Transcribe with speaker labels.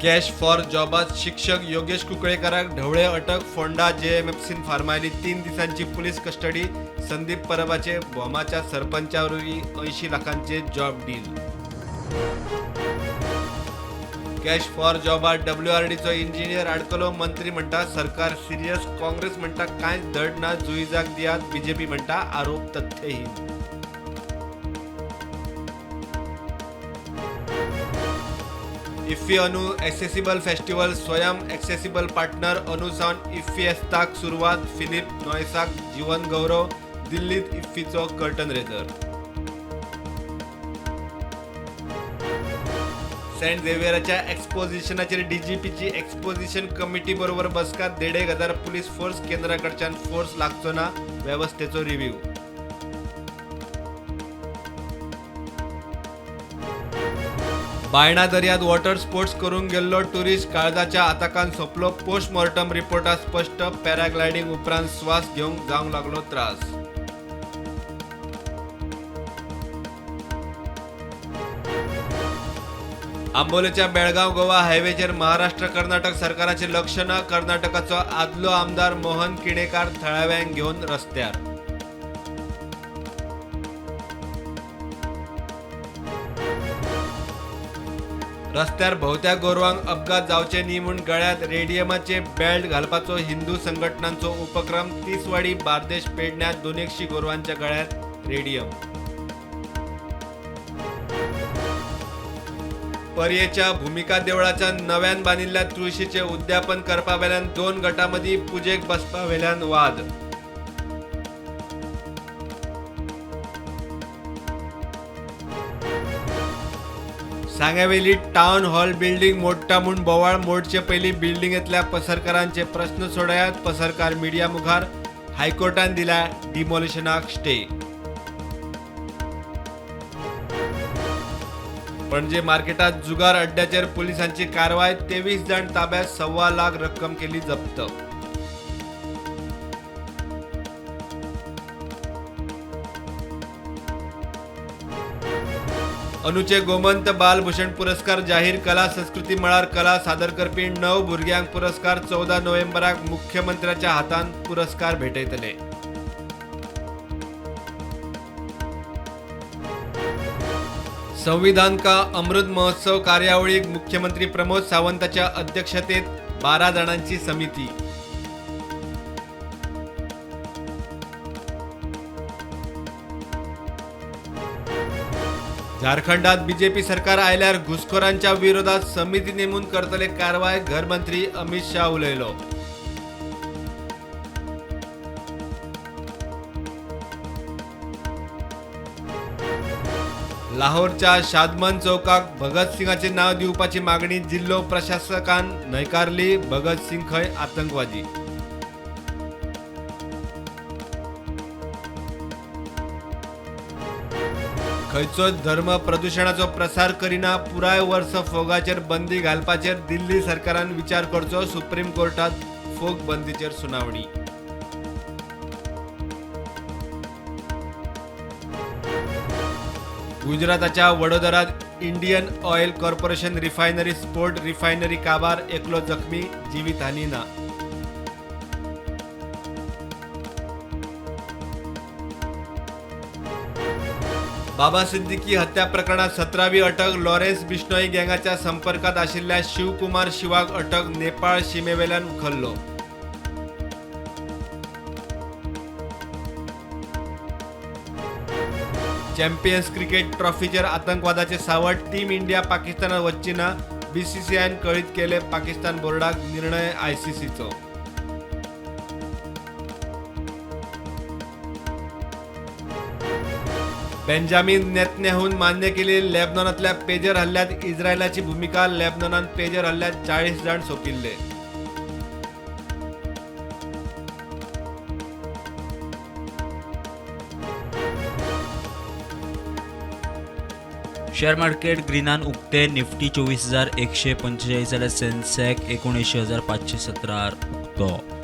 Speaker 1: Cash for जॉबात शिक्षक योगेश कुंकळेकराक ढवळे अटक. फोंडा जेएमएफसीन फर्मायली 3 दिसांची पुलीस कस्टडी. संदीप परबाचे भोमाच्या सरपंचावरवीं 80 लाखांचे जॉब डील. कॅश फॉर जॉबात डब्ल्यूआरडीचो इंजिनियर आडकलो. मंत्री म्हणटा सरकार सिरियस. काँग्रेस म्हणटा कांयच धड ना, जुईजाक दियात. बीजेपी म्हणटा आरोप तथ्यहीन. इफ्फी अंदू accessible festival. Swayam accessible partner. अंदू सावन इफ्फीएस्ताक सुरवात. फिलीप नॉयसाक जीवन गौरव. दिल्लीत इफ्फीचो कर्टन रेजर. सेंट झेवियराच्या एक्सपोजिशनाचेर डीजीपीची एक्सपोजिशन कमिटी बरोबर बसका. 1,500 पुलीस फोर्स. केंद्राकडच्यान फोर्स लागचो ना, वेवस्थेचो रिव्ह्यू. बायणा दर्यात वॉटर स्पोर्ट्स करूंक गेल्लो ट्युरिस्ट काळजाच्या आताकान सोंपलो. पोस्टमॉर्टम रिपोर्टात स्पश्ट. पॅराग्लायडिंग उपरांत स्वास घेवंक जावंक लागलो त्रास. आंबोलेच्या बेळगांव गोवा हायवेचेर महाराष्ट्र कर्नाटक सरकाराचे लक्ष ना. कर्नाटकाचो आदलो आमदार मोहन किणेकार थळाव्यांक घेवन रस्त्यार. रस्त्यार भोंवत्या गोरवांक अपघात जावचे न्ही म्हूण गळ्यात रेडियमाचे बेल्ट घालपाचो हिंदू संघटनांचो उपक्रम. तिसवाडी, बार्देश, पेडण्यात 200 गोरवांच्या गळ्यात रेडियम. पर्येच्या भूमिका देवळाच्या नव्यान बांदिल्ल्या तुळशीचे उद्यापन करपावेल्यान 2 गटांमदीं पुजेक बसपावेल्यान वाद. सांग्यावेली टावन हॉल बिल्डिंग मोडटा म्हूण बोवाळ. मोडचे पयलीं बिल्डिंगेंतल्या पसरकारांचे प्रस्न सोडयात. पसरकार मिडिया मुखार. हायकोर्टान दिल्या डिमॉलिशनाक स्टे. पणजे मार्केटात जुगार अड्ड्याचेर पुलिसांची कारवाय. 23 जाण ताब्यात. 1.25 लाख रक्कम केली जप्त. अनुचे गोमंत बालभूषण पुरस्कार जाहीर. कला संस्कृती मळार कला सादर करपी 9 भुरग्यांक पुरस्कार. 14 नोव्हेंबराक मुख्यमंत्र्याच्या हातान पुरस्कार भेटयतले. संविधान का अमृत महोत्सव कार्यावळीक मुख्यमंत्री प्रमोद सावंताच्या अध्यक्षतेत 12 जाणांची समिती. झारखंडात बीजेपी सरकार आयल्यार घुसखोरांच्या विरोधात समिती नेमून करतले कारवाय. घरमंत्री अमित शाह उलयलो. लाहोरच्या शादमन चौकाक भगतसिंगाचे नाव दिवपाची मागणी जिल्हो प्रशासकान न्हयकारली. भगतसिंग खंय आतंकवादी. खंयचोच धर्म प्रदुशणाचो प्रसार करिना. पुराय वर्स फोगाचेर बंदी घालपाचेर दिल्ली सरकारान विचार करचो. सुप्रीम कोर्टात फोग बंदीचेर सुनावणी. गुजराताच्या वडोदरात इंडियन ऑयल कॉर्पोरेशन रिफायनरी स्फोट. रिफायनरी काबार, एकलो जखमी, जीवितहानी ना. बाबा सिद्दीकी हत्या प्रकरणात 17वी अटक. लॉरेन्स बिश्नोई गँगाच्या संपर्कात आशिल्ल्या शिवकुमार शिवाक अटक. नेपाळ शिमेवेल्यान उखल्लो. चॅम्पियन्स क्रिकेट ट्रॉफीचेर आतंकवादाचे सावट. टीम इंडिया पाकिस्तानात वच्ची ना. बीसीसीआयन कळीत केले पाकिस्तान बोर्डाक. निर्णय आयसीसीचो. बेंजामिन नेतन्याहून मान्य केली लेबनॉनातल्या पेजर हल्ल्यात इस्रायलाची भूमिका. लेबनॉनात पेजर हल्ल्यात 40 जाण सोंपिल्ले.
Speaker 2: शेअर मार्केट ग्रीनान उक्ते. निफ्टी 24,145 जाल्यार सेन्सेक्स 79,517 उक्तो.